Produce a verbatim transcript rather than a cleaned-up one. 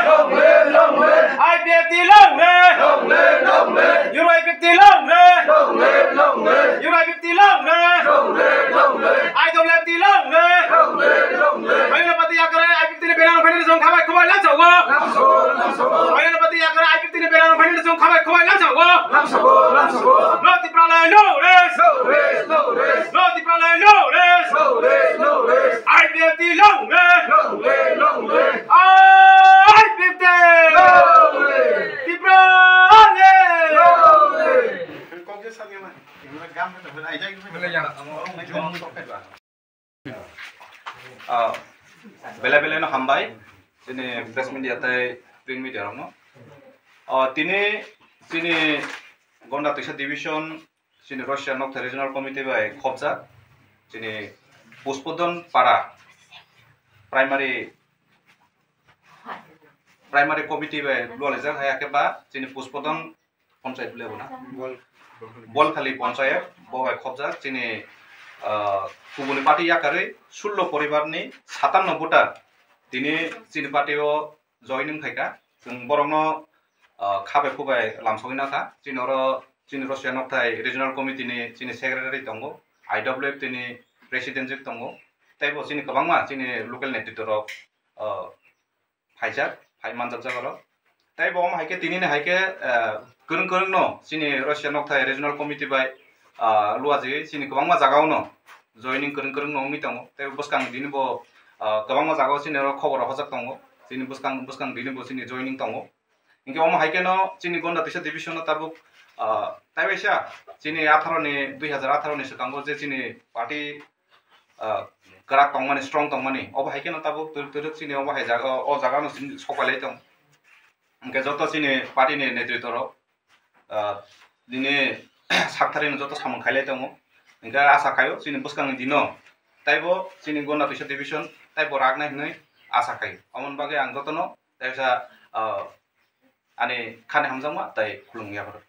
Long live, long live. I P F T long live. Long live, long live. U I P F T long live. Long live, long live. U I P F T long live. Long live, long live. I W F T long live. Long live, long live. Mailana pati yakare I P F T ni banner phainani song khabai khabai lamsao. Lamsao, lamsao. Mailana pati yakare I P F T ni banner phainani song khabai khabai lamsao. Lamsao, lamsao. No Tipraland, no rest. No rest, no rest. No Tipraland, no rest. No rest, no rest. I P F T long live. Long live, long live. I P F T. Long live. Tipraland. Long live. Ah, belai belai no hambai chini press media tei print media rokno. Ah, tini chini Gonda Twisa division chini Russia Nokthai Regional Committee bai khopjak chini Puspodon Para primary, primary committee bai lualaijak, hai khe ba chini Puspodon Ponchayat bole bo na? Bol. Bolkhali Ponchayat, bo bai khopjak chini, ah, kubuni party yakarwi sullo poribar ni satanno voter tini chini party o joining khaikha. Chwng borokno, ah, khabai khubai lamsogwi nakha. Chini oro chini Russia Nokthai Regional Committee ni chini secretary tongo, I W F T ni president jwk tongo. Tei bo chini kwbangma chini local netritwa rok, ah, phaijak, phai manjak jaga rok. Tei bo omo hai khe tini ni hai khe, ah, kwrwng kwrwng no chini Russia Nokthai Regional Committee bai, ah, luaji chini kwbangma jaga o no joining kwrwng kwrwng no wngwi tongo. Tei bwskang tini bo, ah, kwbangma jaga o chini oro khobor rok hojak tongo. Chini bwskang, bwskang tini bo chini joining tongo. Hinkhe omo hai kheno chini Gonda Twisa division no tabuk, ah, taibaisa chini atharo ni, dui hazar atharo ni swkango je chini party, ah, kwrak tongmani, strong tongmani, obo hai kheno tabuk twrwk twrwk chini obo hai jaga, o jaga no chini sopailai tong. Hinkhe joto chini party ni netritwa rok, ah, nini sakthari no joto samung khailai tongo. Hinkhe asa khaio chini bwskang ni dino taibo chini Gonda Twisa division taibo raknai hinwi asa khaio. Omoni bagwi ang jotono Teisa, ah, ani khani hamjakma tei khulumung yapharo.